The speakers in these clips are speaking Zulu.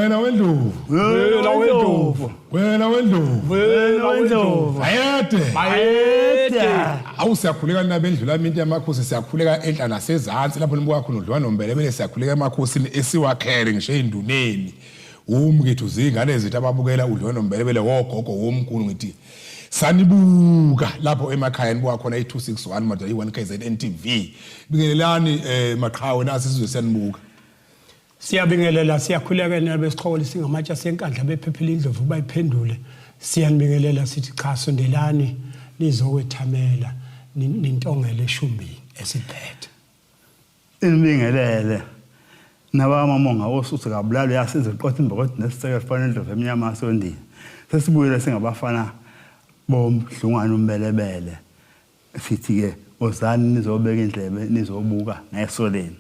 Wena wendlovu. Wena wendlovu. Wena wendlovu. Wena wendlovu. Bayede. Bayede. Awu siyakhuleka nabendlula iminti yamakhosi siyakhuleka enhla nasezansi lapho nibuka khona udliwa nombelebele siyakhuleka emakhosini esiwakhele ngisho ey'nduneni. Wumkethu zingane zethu ababukela udliwa nombelebele wogogo womkhulu ngithi sanibuka lapho emakhaya nibuka khona i-261 madoda i-1 KZN TV. Bingelelani eh maqhawe nasi sizwe siyanibuka. Siyabingelela siyakhuleka nabesixhokolo singamatshe asenkandla bephephela indlovu bayiphendule. Siyanibingelela sithi cha sondelani nizokwethamela nintongele eshumbini esiphethe. Inibingelele nabamamonga osuthu kabulala uyasiza uqotha imbokodo nesisekelo fana indlovu emnyama asondini. Sesibuyile singabafana bomdlungwane umbelebele. Sithi ke wozani nizobeka indlebe nizobuka ngeso lenu.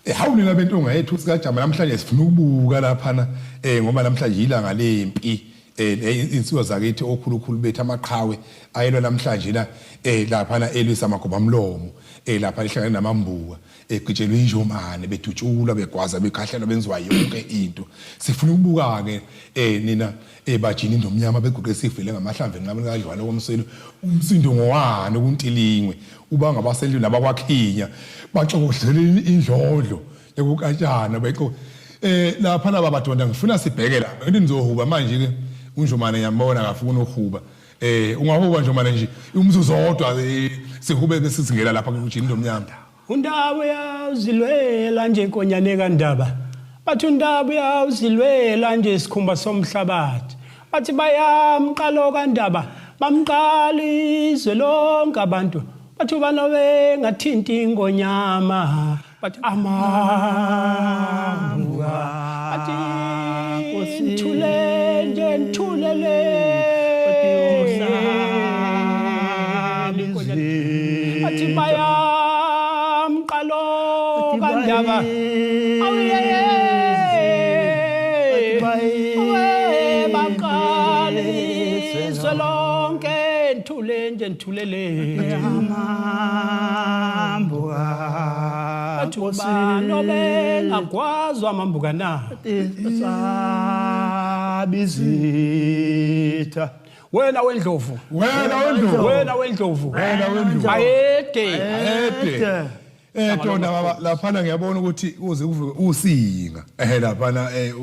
Eh, hawu nina bentonga yethu sikajama namhlanje sifuna ukubuka laphana eh ngoba namhlanje ilanga lempi eh insiwa zakithi okhulukhulu bethu amaqhawe ayelwa namhlanje la eh laphana elwisa amagoba mlomo eh lapha lihlangene namambuka egqitshelwe injomane bedutshulwa begwaza bekhahlelwa benziwa yonke into sifuna ukubuka ke eh nina eh bajini indomnyama beguqe sifile ngamahlamvu enqabeni kadlwane komselo umsindo ngowani kuntilingwe uba ngabasendlini abakwakhinya baxokodlela indlondlo ekukatshana bexo eh lapha laba badonda ngifuna sibheke la ngithi nizohuba manje ke unjomane ngiyambona akafuni ukuhuba eh ungahuba njomane nje umzuzu odwa eh, sihube bese singena lapha kujini lomnyama Undaba uyawuzilwela nje nkonyane kandaba. Bathi undaba uyawuzilwela nje isikhumba somhlabathi. Bathi bayamqalo kandaba, bamqala izwe lonke abantu. Bathi ubani obengathinti ingonyama. Bathi amambuka. Bathi nithule nje nithulele. Athi bayamqalo kandaba. Awuyeye. Baqaliswe lonke nithule nje nithulele. Amambuka. Athi ubani obengagwazwa amambuka na? Sabizitha. Wena wendlovu. Wena wendlovu. Wena wendlovu. Wena wendlovu. Bayede. Bayede. Eh Tonda baba laphana ngiyabona ukuthi uze uvuke usinga. Eh laphana eh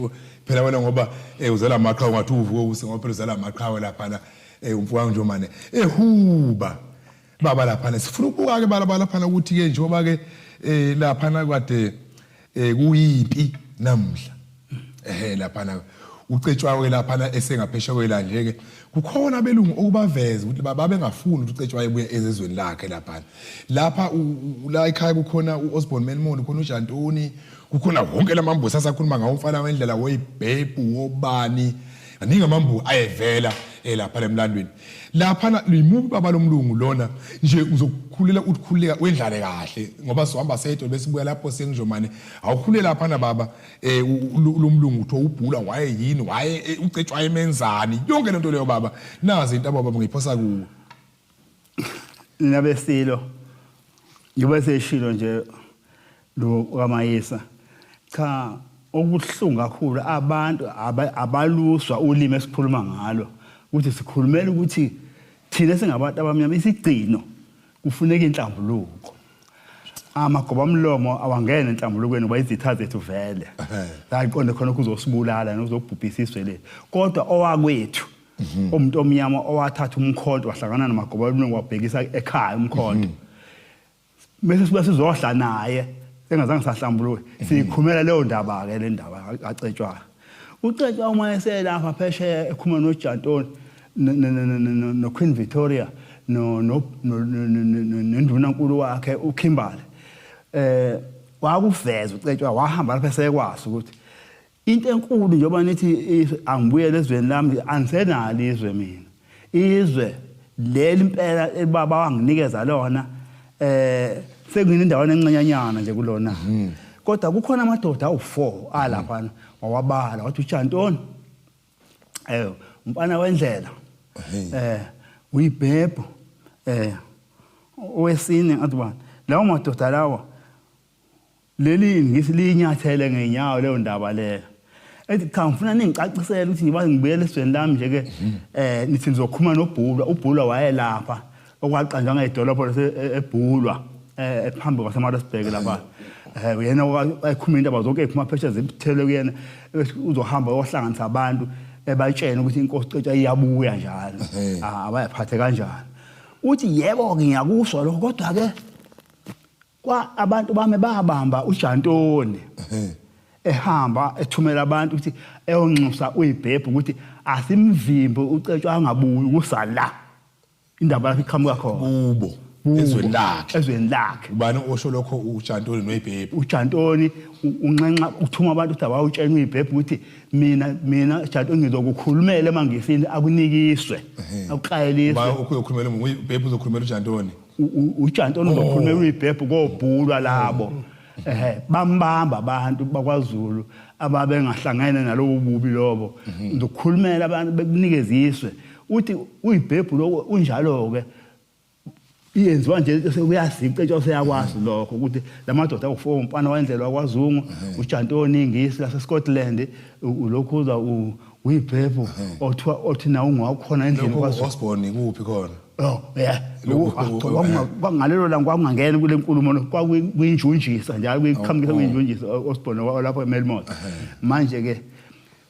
phela wena ngoba eh uzela amaqhawe ngathi uvuke usinga ngoba phela uzela amaqhawe laphana eh umfowethu Njomane ehuba. Baba laphana sifuna ukubuka ke baba laphana ukuthi ke njengoba ke eh laphana kade eh kuyimpi namhla ehe laphana ucetshwayo ke laphana esengaphesheya kwelandle ke kukhona abelungu okubaveza ukuthi babengafuni ukuthi ucetshwayo ebuye ezezweni lakhe laphana lapha la ekhaya kukhona uOsborne Melmond kukhona uJantoni kukhona wonke lamambusi asakhuluma ngawo umfana wendlela woyibhebhu wobani aningi amambu ayevela eh, lapha emlandweni laphana limubi baba lomlungu lona nje uzokukhulela ukhululeka wendlale kahle ngoba sohamba sedwa bese buya lapho sengijomane awukhulele laphana baba eh lomlungu uthiwa ubhula waye yini waye eh, ucetshwa emenzani yonke lento leyo baba nazi into baba ngiyiphosa kuwe Nabesilo njengoba seshilo nje lo kaMayisa cha okubuhlungu kakhulu abantu abaluswa ulimi esikhuluma ngalo ukuthi sikhulumela ukuthi thina singabantu abamnyama isigcino kufuneka inhlambuluko amagobamlomo awangene enhlambulukweni ngoba izitha zethu vele laqonde khona kuzosibulala nozobhubhisa izwe lethu kodwa owakwethu mhm. umuntu omnyama owathatha umkhonto wahlangana namagobamlomo wabhekisa ekhaya umkhonto mhm. Bese siba sizohla naye engazange sahlambuluke siyikhumela leyo ndaba ke le ndaba acetshwa ucetshwa uma eselapha phesheya ekhuluma noJantoni noQueen Victoria no nendunankulu wakhe uKimberley eh wakuveza ucetshwa wahamba lapha esekwazi ukuthi Into enkulu njengoba nithi angibuyele ezweni lami angisenalo izwe mina. Izwe leli impela ebaba wanginikeza lona eh sekuyini indawana encanyanyana nje kulona. Mhm. Kodwa kukhona amadoda awu4 alaphana wawabala wathi uJantoni eh umfana wendlela eh uyibhebhu eh owesine ngathi bani lawo madoda lawa Leli ngisi linyathele ngenyawo leyo ndaba leyo. Ethi cha, ngifuna ningicacisele ukuthi ngiba ngibuyele esizweni lami nje ke, nithi nizokhuluma noBhulwa. UBhulwa wayelapha okwaqanjwa ngedolobho eBhulwa, phambi kwaseMaritzburg lapha. Yena wayekhuluma indaba zonke eziphuma phesheya zibuthelwe kuyena, uzohamba uyohlanganisa abantu ebatshene ukuthi inkosi Cetshwa iyabuya njalo, abayaphathe kanjani. Uthi yebo ke ngiyakuswa lokho, kodwa ke kwa abantu bami babamba uJantoni ehamba ethumela abantu ukuthi eyonxusa uYibhebhu ukuthi asimvimbe uCetshwa angabuyi kusala indaba yakhe iqhamuka khona kubo ezweni lakhe. Ezweni lakhe. Ubani osho lokho? UJantoni noYibhebhu? UJantoni unxenxa, uthuma abantu ukuthi abawutshena uYibhebhu ukuthi mina Jantoni ngizokukhulumela emaNgisini, akunikiswe, akuqayeliswe. Uba uyokhulumela uYibhebhu, uzokhulumela uJantoni? UJantoni uzokhulumela uYibhebhu koBhulwa labo. Bambamba abantu bakwaZulu ababengahlangene nalobu bubi lobo, ngizokhulumela abantu bekunikeziswe. Uthi uYibhebhu lokho unjalo ke, iyenziwa nje sekuyazicetsha, useyakwazi lokho ukuthi lamadoda awufo umfana wendlela wakwaZungu, uJantoni iNgisi lase Scotland, ulokhuza uYibhebhu othiwa othi na ungakhona endlini kwaZulu. Osborne kuphi khona? Oh yeah, ngalelo langa kwakungangena kule nkulumo, kwakuyinjunjisa njalo kuyiqhamukisa kuyinjunjisa Osborne lapho eMelmoth. Manje ke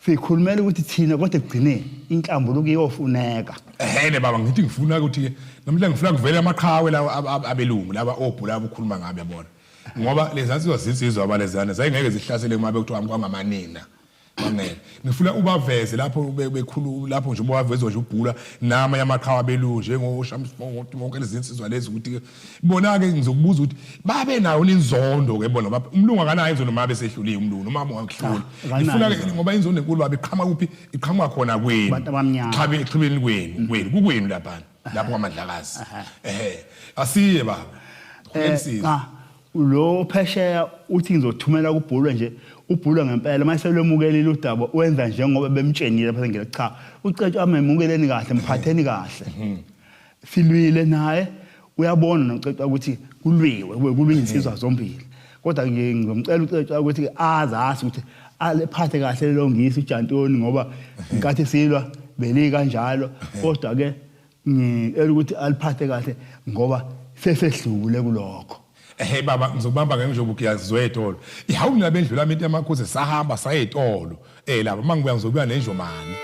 sikhulumela ukuthi thina kodwa ekugcineni inhlambuluko iyofuneka. Ehene baba, ngithi ngifuna ukuthi namhlanje ngifuna kuvele amaqhawe lawa abelungu laba obhula abukhuluma ngabe, yabona, ngoba lezi nsizwa zinsizwa abalezana zayingeke zihlasele uma bekuthiwa kwangamanina kwangeke. Ngifuna ubaveze lapho bekhulu lapho nje ubavezwa nje ubhula nama yamaqhawe abelungu njengoShamsfongo wonke lezi nsizwa lezi, ukuthi bona ke ngizokubuza ukuthi babe nayo inzondo ke bona. Umlungu akanayo inzondo uma besehluliwe umlungu noma ungakuhlula. Ngifuna ke ngoba inzondo enkulu babe iqhamuka kuphi? Iqhamuka khona kwenu. Abantu abamnyama. Xhabe exhibeni kwenu kukwenu lapha lapho kwaMandlakazi. Ehe, asiye baba. Cha, lo phesheya uthi ngizothumela kuBhulwa nje. UBhulwa ngempela mase lwemukelile udaba, wenza njengoba bemtshenile lapha ngeke. Cha, uCetshwa amemukeleni kahle, mphatheni kahle, silwile naye, uyabona noCetshwa ukuthi kulwiwe, kulwe insizwa zombili. Kodwa ngizomcela uCetshwa ukuthi azazi ukuthi alephathe kahle lo Ngisi uJantoni, ngoba inkathi silwa beli kanjalo. Kodwa ke ngicela ukuthi aliphathe kahle ngoba sesedlule kulokho. Ehe baba, ngizokubamba ngeke njengoba ugiyazizwe etolo. Hawu, mina bendlula into yamakhosi, sahamba saye etolo. Lapha mangibuya ngizobuya nenjomani.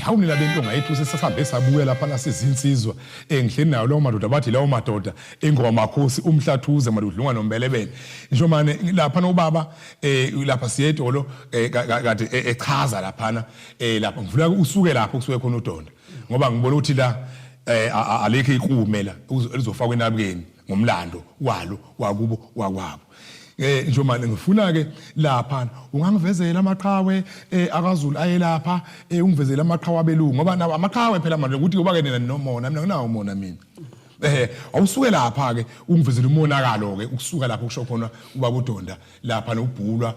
Hawu nina bentonga yethu, sesihambe sabuya lapha nasizinsizwa, engihleli nayo lawo madoda, bathi lawo madoda engoma makhosi uMhlathuze Maludlunga noMbelebele Njomane lapha nobaba, lapha siyedolo, kade echaza laphana, lapha ngifuna usuke lapho kusuke khona uDonda, ngoba ngibona ukuthi la alikho ikume la elizofakwa enabukeni ngomlando walo wakubo wakwabo. Njomane, ngifuna ke lapha ungangivezela amaqhawe akaZulu ayelapha, ungivezela amaqhawe abelungu, ngoba nawo amaqhawe phela manje ukuthi kuba ke nina nomona, mina nginawo umona mina. Awusuke lapha ke ungivezela umonakalo ke ukusuka lapho kusho khona ubaba uDonda lapha noBhulwa,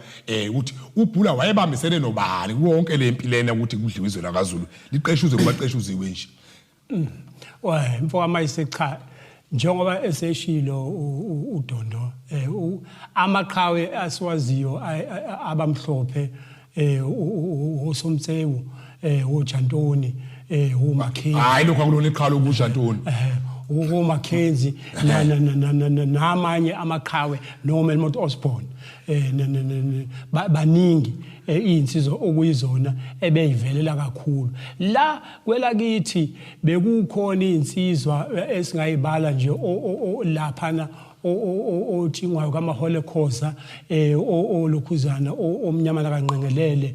ukuthi uBhulwa wayebambisene nobani wonke lempi lena ukuthi kudliwe izwe lakaZulu liqeshuzwe kuba qeshuziwe nje. Wa mfoka Mayise, cha, njengoba eseshilo uDondo, amaqhawe asiwaziyo abamhlophe, oSomtsewu, oJantoni, oMackenzie. Hayi, lokho akulona iqhawe ukuJantoni. OMackenzie namanye amaqhawe noma Melmoth Osborne, baningi izinsizwa okuyizona ebeyivelela kakhulu la kwelakithi. Bekukhona izinsizwa esingayibala nje laphana, othingwayo kaMahole Khoza, olokhuzana omnyama kanqengelele,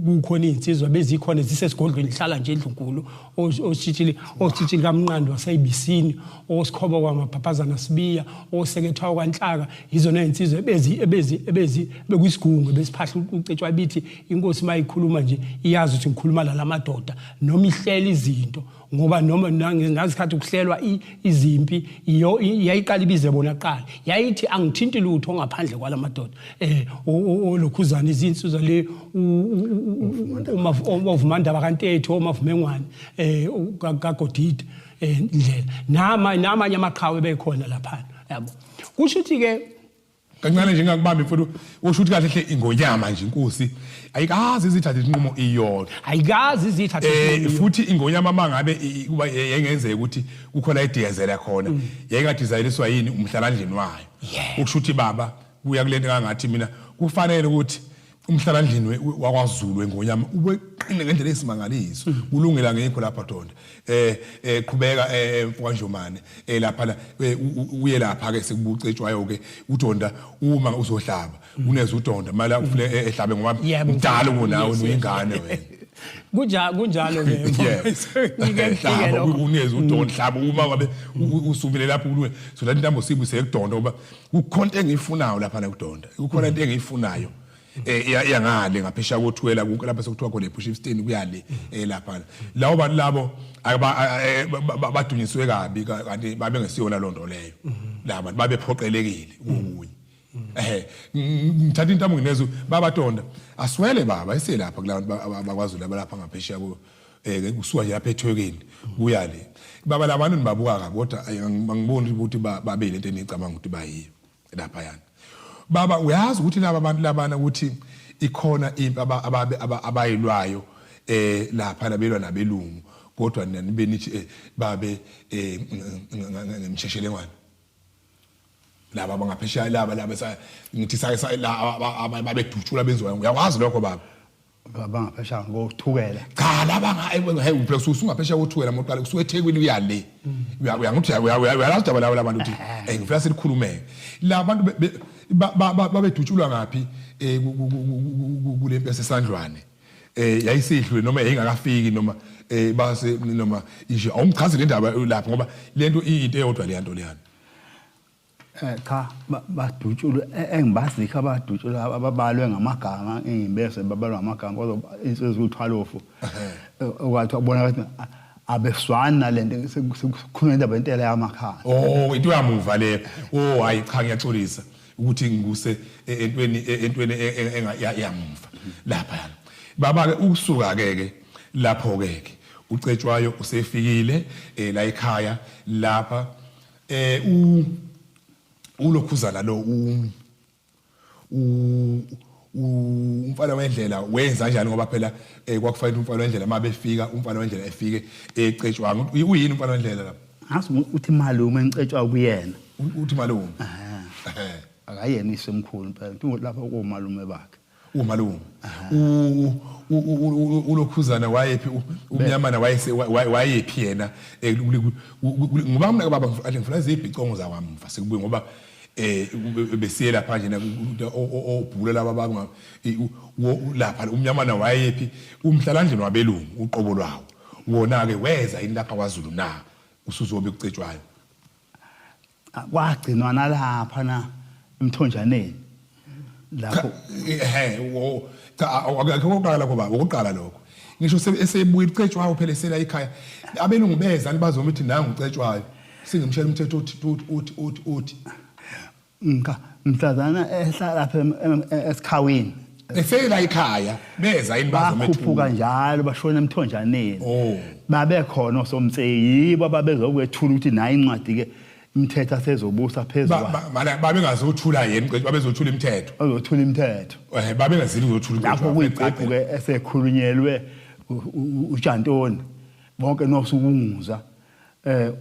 kukhona izinsizwa bezikhona zisesigodlweni hlala nje endlunkulu, oSithithili kaMnqandi waseyibisini, oSikhobo kwamaphaphazana Sibiya, oSekethwayo kwaNhlaka, izona izinsizwa ebezi bekuyisigungu besiphahla uCetshwa, bithi inkosi mayikhuluma nje iyazi ukuthi ngikhuluma la madoda noma ihlela izinto. Ngoba noma nangizikhathi kuhlelwa izimpi yayiqala ibize bona kuqala, yayithi angithinti lutho ngaphandle kwalamadoda olokhuzana izinsizwa le ovumandaba kaNtetho, omavumengwane kaGodide indlela nama namanye amaqhawe bekhona lapha, yabo. Kusho ukuthi ke kancane nje ngakubambi mfowethu, usho ukuthi kahle hle ingonyama nje inkosi ayikazi izithathe isinqumo iyodwa, ayikazi izithathe isinqumo. Futhi ingonyama mangabe kuba yengenzeka ukuthi kukhona idiyazela khona, yayingadizayiliswa yini umhlalandlini wayo. Ukusho ukuthi baba kuya kulento engathi mina kufanele ukuthi umhlalandlini wakwaZulu wengonyama ube qine ngendlela esimangaliso. Kulungela ngekho lapha Donda, qhubeka mfokaNjomane lapha la uye lapha ke sekubucetshwayo ke uDonda uma uzohlaba uneze uDonda mala ufune ehlabe ngoba mdala kunawe uyingane wena. Kunjalo ke ngike lokho uneze uDonda hlaba uma ngabe usumile lapho kulunge so la intambo sibuse ekudonda ngoba kukhona into engiyifunayo lapha la kudonda, kukhona into engiyifunayo iyangale ngaphesheya koThuwela konke lapha sekuthiwa khona ePushifstein kuyale lapha lawo bantu labo badunyiswe kabi kanti babengesiyona lonto leyo, laba bantu babephoqelekile kokunye. Ngithatha intamo nginezo babatonda aswele baba eselapha kulabantu bakwaZulu abalapha ngaphesheya ko kusuka nje lapha eThwekeni kuya le baba labantu nibabuka kabi kodwa angiboni ukuthi babe lento enicabanga ukuthi bayiyo lapha yana. Baba uyazi ukuthi laba bantu labana ukuthi ikhona impi abayilwayo lapha labelwa nabelungu, kodwa nina nibe nithi babe ngemsheshelengwane laba abangaphesheya laba laba ngithi sake la babedutshula benziwa, uyakwazi lokho baba? Abangaphesheya ngokuthukela? Cha, laba hey uphela usungaphesheya kothukela moqala usuke eThekwini uya le, uyangithi uyalazi udaba labo labantu ukuthi ngifuna silikhulumeke la bantu babedutshulwa ngaphi kule mpi yasesandlwane yayisidlule noma yayingakafiki noma base noma nje awungichaze le ndaba lapha ngoba lento iyinto eyodwa le nto leyana. Cha, badutshulwe engibazikho abadutshulwa ababalwe ngamagama engibese babalwe ngamagama kodwa insizwa uthwalofu okwathi wabona ukuthi abeswani nalento sekukhulunywa indaba yentela yamakhaya. Oh, into yamuva le. Oh hayi cha, ngiyaxolisa ukuthi ngikuse entweni yamuva lapha yana. Baba ke ukusuka ke ke lapho ke ke ucetshwayo usefikile la ekhaya lapha ulokhuzana lo umfana wendlela wenza kanjani ngoba phela kwakufanele umfana wendlela mabefika umfana wendlela efike ecetshwanga. Uyini umfana wendlela lapha? Ngazi uthi malume ngicetshwa kuyena. Uthi malume? Akayena isemkhulu impela lapha komalume bakhe. Umalume ulokhuzana wayephi, umnyamana wayephi yena ngoba mina baba ngifuna izibhicongo zakwamva sekubuye ngoba besiye lapha nje obhula laba baba lapha umnyamana wayephi, umhlalandlini wabelungu uqobo lwawo wona ke weza yini lapha kwaZulu na usuzobe kucetshwayo? Kwagcinwa nalapha na emthonjaneni lapho. Cha, akekho okokuqala lokho baba, okokuqala lokho ngisho esebuya ucetshwayo phela esela ekhaya abelungu beza nibazoma ukuthi nangu ucetshwayo singimshela umthetho uthi uthi uthi uthi Nka mhlazana ehla lapha esikhawini esela ekhaya beza yini bakhuphuka njalo bashona emthonjaneni. Babe khona osomtseyi yibo ababezokwethula ukuthi nayi incwadi ke imithetho asezobusa phezulu. Babengazothula yena babezothula imithetho. Bazothula imithetho. Babengazili uzothula. Lapho kuyiqephu ke esekhulunyelwe uJantoni bonke nosukunguza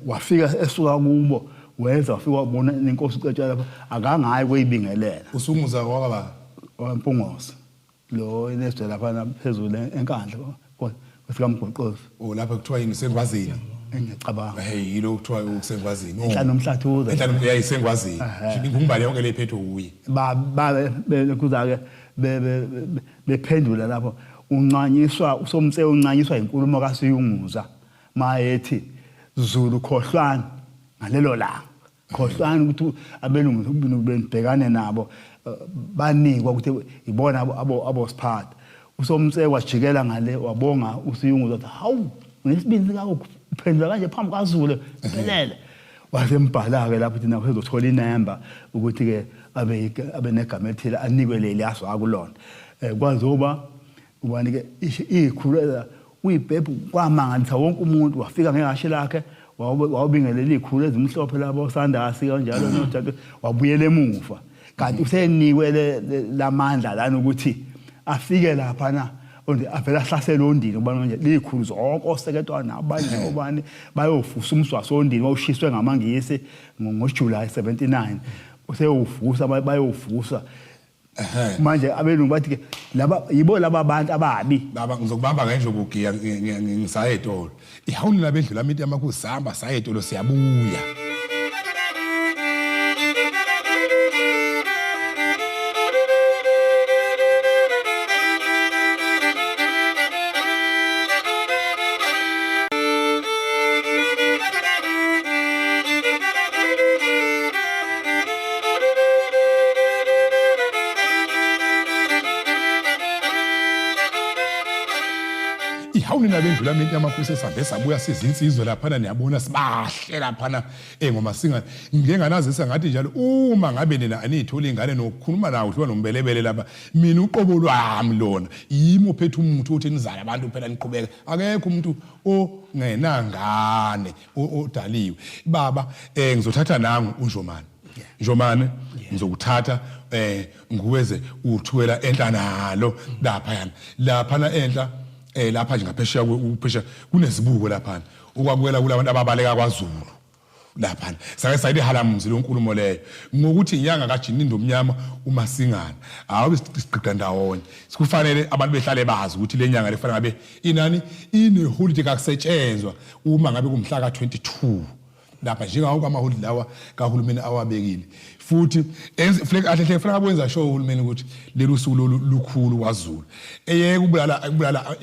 wafika esuka kubo wenza wafika wabona inkosi uCetshwayo lapha akangayi kuyibingelela. Usunguza kwakaba waMpungose lo eneswe lapha phezulu enkandla kwesikamgoqozi. Oh lapha kuthiwa yini sengwazini? Engiyacabanga. Hey yilo kuthiwa ukusengwazini. Enhla nomhlathuza. Enhla nomhlathuza yayisengwazini. Ngingubale yonke le phethwe uye. Ba ba kuza ke bephendula lapho uncanyiswa usomtse uncanyiswa inkulumo kaSiyunguza mayethi Zulu khohlwani ngalelo langa, khohlwani ukuthi abelungu benibhekane nabo banikwa ukuthi ibona abosiphatha. Usomtse wajikela ngale wabonga uSiyunguza wathi hawu unesibindi Uphendula kanje phambi kwaZulu phelele. Wasembhala-ke lapho ukuthi nakho ezothola inamba ukuthi-ke abe abe negama elithile anikwe leli azwa kulona. Kwazoba ubani-ke ikhulu uyibhebhu kwamangalisa wonke umuntu wafika ngehhashi lakhe wawubingelela ikhulu ezimhlophe labo sandasi kanjalo nodade wabuyela emuva kanti usenikwe lamandla lana ukuthi afike lapha na onde avela ahlasele ondini kuba manje likhulu zonke oseketwana abanye obani bayovusa umswaso ondini wawushiswe ngamangisi ngoJuly 79 usewuvusa bayovusa manje abelungu bathi ke laba yibo laba abantu ababi. Baba ngizokubamba ngendlovu ugiya ngisaya etolo. Ihawuni labedlula imithi yamakhosi sihamba saya etolo siyabuya. Ihawu nina bendlula minti yamakhosi esambe sabuya sizinsizwe laphana niyabona sibahle laphana eh ngoma singa ngike nganazisa ngathi njalo uma ngabe nina aniyithola ingane nokukhuluma nawo udliwa nombelebele lapha mina uqobo lwami lona yimi ophethe umuthi othi nizale abantu phela niqhubeke akekho umuntu ongenangane odaliwe baba eh ngizothatha nangu uNjomane Njomane ngizokuthatha eh ngiweze uthukela enhla nalo lapha yana lapha na enhla eh lapha nje ngaphesheya kuphesheya kunezibuko lapha ukwakwela kulabantu ababaleka kwaZulu lapha sake sayide halamuzi lo nkulumo leyo ngokuthi inyanga kaJinindo omnyama uMasingana hawu sigqigqa ndawonye sikufanele abantu behlale bazi ukuthi lenyanga lefanele ngabe inani ine holiday kakusetshenzwa uma ngabe kumhla ka-22 lapha njengawo kwamaholi lawa kahulumeni awabekile futhi ahle hle funeka kwenza sure uhulumeni ukuthi lolu suku lolu lukhulu kwaZulu eyeke ukubulala ukubulala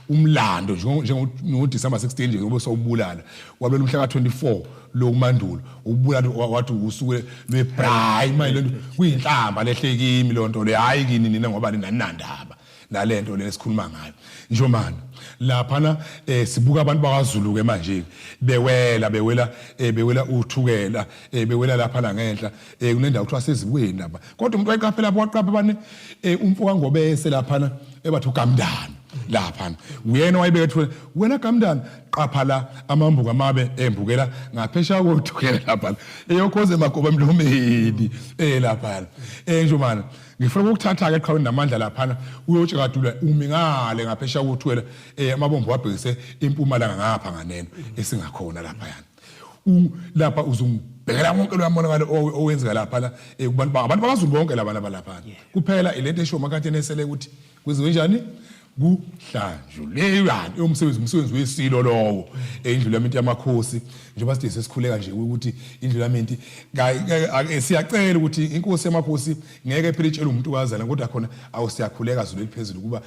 umlando njengo December 16 nje ngoba sowubulala wabela umhla ka-24 lokumandulo ukubulala wathi usuku lwebrayi manje lento kuyinhlamba lehle kimi lonto le hayi kini nina ngoba nina ninandaba nalento le esikhuluma ngayo njomana laphana eh sibuka abantu bakwaZulu ke manje bewela bewela eh bewela uthukela eh bewela lapha la ngenhla eh kunendawo kuthiwa sezibukweni lapha kodwa umuntu wayeqaphela lapho waqapha bani eh umfo kaNgobese laphana ebathi uGamdana laphana uyena wayebeka ethule wena Gamdana qapha la amambuka amabe embukela ngaphesha kothukela lapha eyokhoze magoba emlomeni eh laphana eh njomana Ngifuna ukukuthatha-ke eqhaweni namandla laphana uyotshekadula umi ngale ngaphesheya kothwele um amabombo wabhekise impumalanga ngapha nganeno esingakhona laphayana lapha uzungibhekela wonke loya monakalo owenzeka laphana um kubantu abantu bakazulu bonke labana balaphana kuphela ilento eshiwo makhatheni esele ukuthi kwenziwe njani kuhlanjulelwane umsebenzi umsebenzi wesilo lowo indlu laminti yamakhosi njengoba side sesikhuleka nje ukuthi indlu laminti siyacela ukuthi inkosi yamakhosi ngeke phela itshele umuntu kazana kodwa khona awu siyakhuleka zulu eliphezulu kuba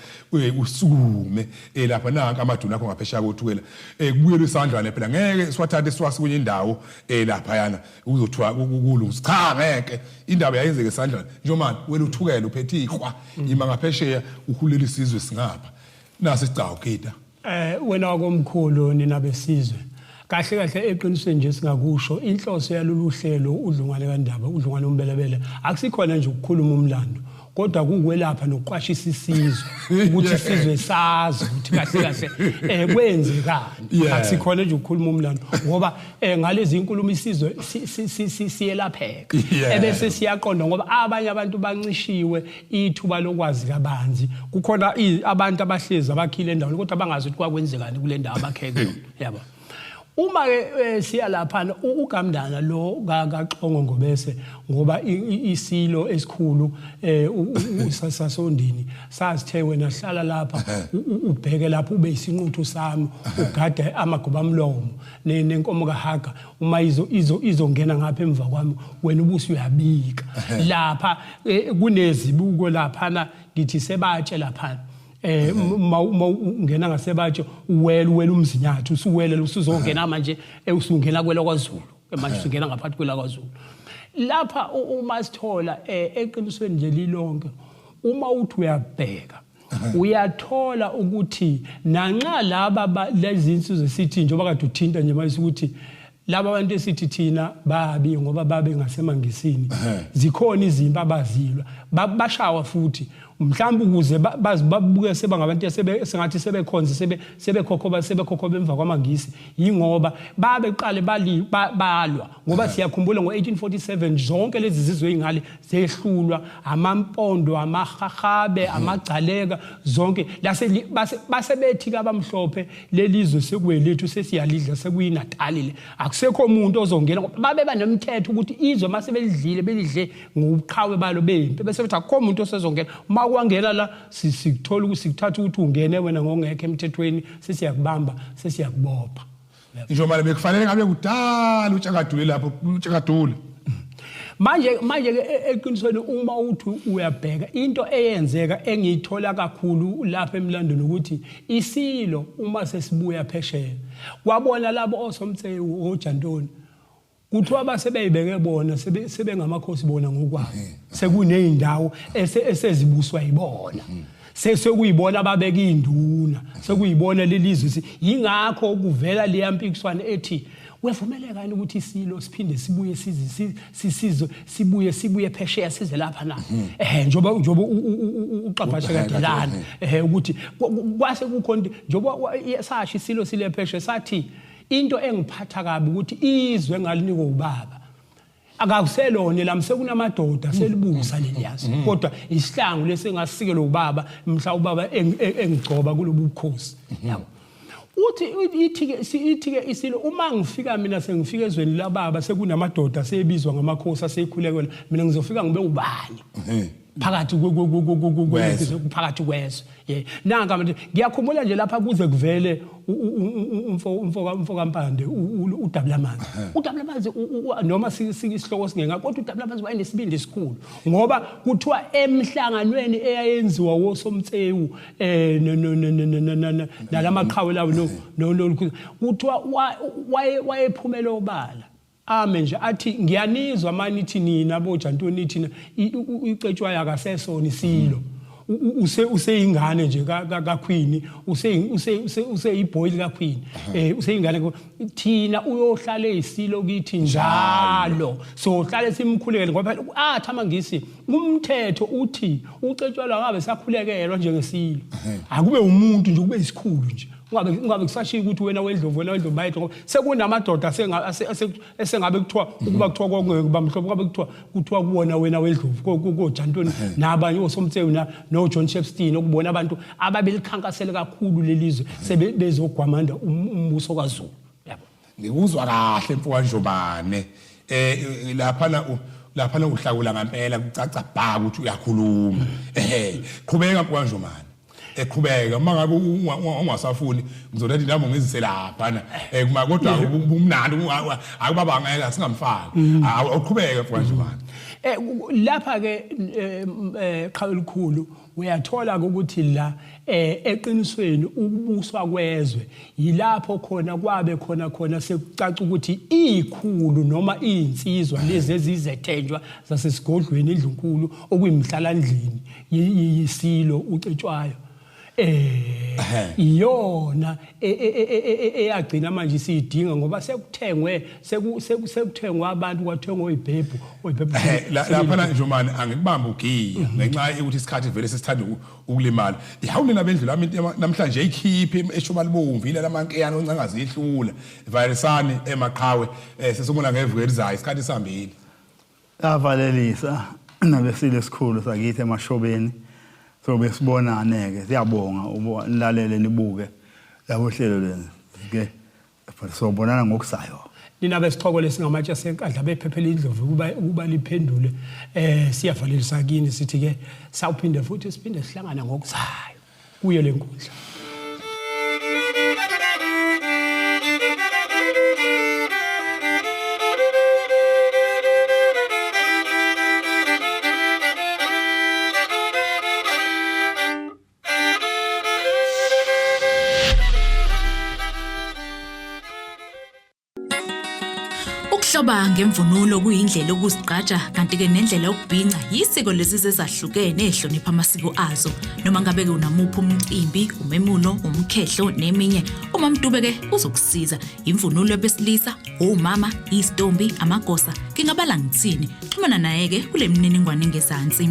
usukume lapha nanka amaduna akho ngaphesheya kothukela kubuyelwe isandlwane phela ngeke siwathathe siwase kwenye indawo lapha yana Uzothiwa kulungisa. Cha ngeke. Indaba yayenzeka esandlwana. Njomani wena uthukela uphethe iqhwa ima ngaphesheya uhulela isizwe singapha. Nasi isigcawu gida. Wena wakomkhulu nina besizwe. Kahle kahle eqinisweni nje singakusho inhloso yalolu hlelo uDlungwane kaNdaba uDlungwane uMbelebele akusikhona nje ukukhuluma umlando kodwa kukwelapha nokuqwashisa isizwe ukuthi isizwe sazi ukuthi kahle kahle eh kwenzekani akusikhona nje ukukhuluma umlando ngoba eh ngalezi inkulumo isizwe siyelapheka ebese siyaqonda ngoba abanye abantu bancishiwe ithuba lokwazi kabanzi kukhona abantu abahlezi abakhile endaweni kodwa bangazi ukuthi kwakwenzekani kule ndawo abakhe kuyona yabo Uma ke eh, siya laphana uGamndana lo kaXhongo Ngobese ngoba isilo esikhulu eh sasondini sasithe wena hlala lapha ubheke lapha ube isinquthu sami ugade amagobamlomo nenkomo kaHaga uma izo izo izongena ngapha emva kwami wena ubusi uyabika lapha eh, kunezibuko laphana ngithi sebatshe laphana eh uma ungena ngasebatshe uwela uwela umzinyathi usuwele usuzongena manje eh, usungena kwela kwaZulu manje usungena ngaphakathi kwela kwaZulu lapha uma sithola eh, eqinisweni nje lilonke uma uthi uyabheka. Uyathola ukuthi nanxa laba lezi insizwe sithi njengoba kade uthinta nje manje ukuthi laba bantu esithi thina babi ngoba babe ngasemangisini, zikhona izimpi abazilwa, bashawa futhi mhlawumbe ukuze babuke sebangabantu sengathi sebekhonze sebekhokhoba sebekhokhoba emva kwamangisi, yingoba babeqale balwa. Ngoba siyakhumbula ngo-1847 zonke lezi zizwe ey'ngale zehlulwa amampondo, amahahabe, amagcaleka, zonke base bethi-ke abamhlophe lelizwe sekuwelethu, sesiyalidla, sekuyinatali le, akusekho umuntu ozongena. Ngoba babe banomthetho ukuthi izwe uma sebelidlile belidle ngobuqhawe balo bempi, bese bethi akukho umuntu osezongena. Uma kwangena la sikuthola ukuthi sikuthatha ukuthi ungene wena ngongekho emthethweni, sesiyakubamba, sesiyakubopha. Njengoba bekufanele ngabe kudala uTshakadule lapho uTshakadule. Manje ke eqinisweni uma uthi uyabheka into eyenzeka engiyithola kakhulu lapha emlandweni ukuthi isilo uma sesibuya phesheya kwabona labo osomtsewu oJantoni kuthiwa basebeyibeke bona sebengamakhosi bona ngokwabo, sekuneyindawo esezibuswa yibona, sekuyibona ababeka induna, sekuyibona lelizwe. Yingakho kuvela leya mpikiswano ethi kuyavumeleka yini ukuthi isilo siphinde sibuye sizwe sibuye phesheya size lapha na? Njengoba uqaphashe kadelana ukuthi kwase kukhona njengoba sasho isilo sile phesheya sathi into engiphatha kabi ukuthi izwe ngalinikwa ubaba akakuselona lami, sekunamadoda selibusa leliyazi, kodwa isihlangu lesingasikelwe ubaba mhla ubaba engigcoba kulobu bukhosi. Yabo, uthi ithi ke isilo uma ngifika mina sengifika ezweni lababa sekunamadoda sebizwa ngamakhosi aseyikhulekela, mina ngizofika ngibe ubani phakathi phakathi kwezwe? Ye, nanka manje ngiyakhumbula nje lapha kuze kuvele umfo kaMpande uDabulamanzi. UDabulamanzi noma isihloko singenga, kodwa uDabulamanzi wayenesibindi esikhulu ngoba kuthiwa emhlanganweni eyayenziwa wosomtsewu nalamaqhawe lawo no kuthiwa wayephumela obala ame nje athi ngiyanizwa mani ithi nina boJantoni nithi iCetshwayo akasesona isilo, useyingane nje kaQueen, useyibhoyili kaQueen, useyingane thina, uyohlala eyisilo kithi njalo, sohlale simkhulekele. Ngoba phela athi amangisi umthetho uthi uCetshwayo ngabe sakhulekelwa njengesilo, akube umuntu nje, kube isikhulu nje, ungabe kusashiya ukuthi wena wendlovu, wena wendlovu bayethu, ngoba sekunamadoda esengabe kuthiwa ukuba kuthiwa kwakungeke bamhlophe, kwabe kuthiwa kuwona wena wendlovu koJantoni nabanye osomtsewu no-John Shepstone, okubona abantu ababelikhankasele kakhulu lelizwe sebezogwamanda umbuso kaZulu, yabo. Ngikuzwa kahle mfo kaNjomane, laphana uhlakula ngempela, kucaca bha ukuthi uyakhuluma. Qhubeka mfo kaNjomane, eqhubeka. Uma ngabe ungasafuni ngizothatha intambo ngizise laphana, kuma kodwa kumnandi akubaba ngeke singamfaki. Awuqhubeke mfo kaNjomane. Lapha ke qhawe elikhulu uyathola ukuthi la eqinisweni ukubuswa kwezwe yilapho khona kwabe khona sekucaca ukuthi ikhulu noma izinsizwa lezi ezizethenjwa zasesigodlweni indlunkulu okuyimhlalandlini yisilo uCetshwayo iyona eyagcina manje siyidinga ngoba sekuthengwe sekuthengwa abantu, kwathengwa oyibhebhu oyibhebhu. Laphana Njomane angikubamba ugiya ngenxa yokuthi isikhathi vele sesithanda ukulimala. Hawu nina bendlu lami namhlanje ikhiphe eshoba libomvu ile lamankeyane oncangazi ihlula vayisani emaqhawe, sesibona ngevuko elizayo, isikhathi sihambile. Yavalelisa nabesile esikhulu sakithi emashobeni, sobe sibonane ke. Siyabonga nilalele nibuke labo hlelo lenu ke, sobonana ngokuzayo. Nina besichoko lesingamatshe asenkandla bephephela indlovu ukuba liphendule, siyavalelisa kini, sithi ke sawuphinde futhi siphinde sihlangana ngokuzayo kuyo lenkundla. Ukuhloba ngemvunulo kuyindlela yokuzigqaja kanti-ke nendlela yokubhinca yisiko lezi ezahlukene ezihlonipha amasiko azo. Noma ngabe-ke unamuphi umcimbi, umemulo, umkhehlo neminye, uMamDube-ke uzokusiza. Imvunulo yabesilisa, omama, izitombi, amagosa, ngingabala ngithini. Xhumana naye-ke kule mininingwane engezansi.